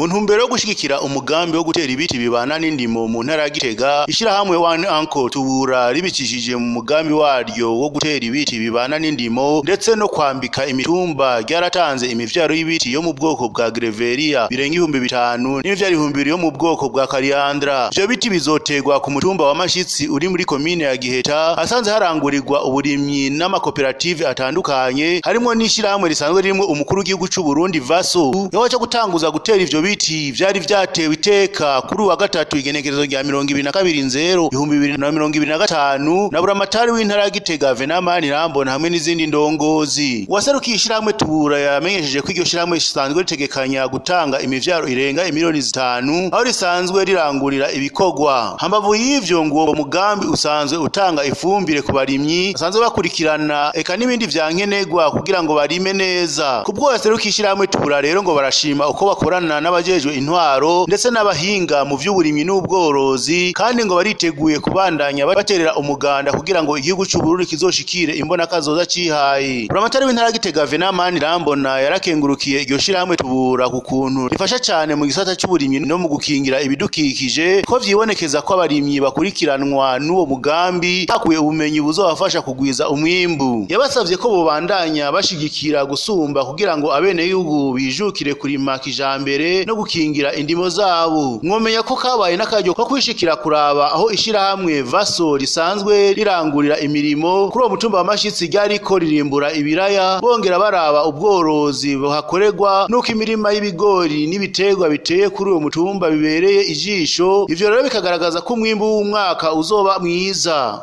Mu ntumbero yo gushigikira umugambi wo gutera ibiti bibana n'indimo mu ntara ya Gitega, ishirahamwe One Uncle Tubura ribicishije mu mugambi waryo wo gutera ibiti bibana n'indimo ndetse no kwambika imitumba, ryaratanze imivyaro y'ibiti yo mu bwoko bwa Greveria birenga 5000 n'imivyaro 2000 yo mu bwoko bwa Kariandra. Ivyo biti bizoterwa ku mutumba wa Mashitsi uri muri komine ya Giheta, hasanze harangurirwa uburimyi n'amakoperative atandukanye, harimwo n'ishirahamwe risanzwe ririmwo umukuru w'igihugu c'u Burundi Vaso. Igikorwa co gutanguza gutera ivyo biti vyari vyatewe iteka kuri uwa gatatu, igenekerezo rya 22/0/2025, na buramatari w'intara ya Gitega Venamani Irambona hamwe n'izindi ndongozi. Uwaserukiye ishirahamwe Tubura yamenyesheje ko iryo shirahamwe risanzwe ritegekanya gutanga imivyaro irenga imiliyoni 5 aho risanzwe rirangurira ibikorwa. Hambavu y'ivyo, ngo uwo mugambi usanzwe utanga ifumbire ku barimyi basanzwe bakurikirana, eka n'ibindi vya nkenerwa kugira ngo barime neza. Kubwo yaserukiye ishirahamwe Tubura rero, ngo barashima uko bakorana n'abajejwe intwaro ndetse n'abahinga mu vy'uburimyi n'ubworozi, kandi ngo bariteguye kubandanya baterera umuganda kugira ngo igihugu c'Uburundi kizoshikire imbona kazoza cihaye. Buramatari w'intara ya Gitega Venamani Irambona yarakengurukiye iryo shirahamwe Tubura ku kuntu rifasha cane mu gisata c'uburimyi no mu gukingira ibidukikije, ko vyibonekeza ko abarimyi bakurikiranwa n'uwo mugambi hakuye ubumenyi buzobafasha kugwiza umwimbu. Yabasavye ko bobandanya bashigikira gusumba kugira ngo abenegihugu bijukire kurima kijambere no gukingira indimo zabo. Mwomenya ko kabaye n'akaryo ko kwishikira kuraba aho ishirahamwe Vaso risanzwe rirangurira imirimo kuri uwo mutumba wa Mashitsi ryariko ririmbura ibiraya, bongera baraba ubworozi buhakorerwa n'uko imirima y'ibigori n'ibiterwa biteye kuri uwo mutumba bibereye ijisho. Ivyo rero bikagaragaza ko umwimbu w'umwaka uzoba mwiza.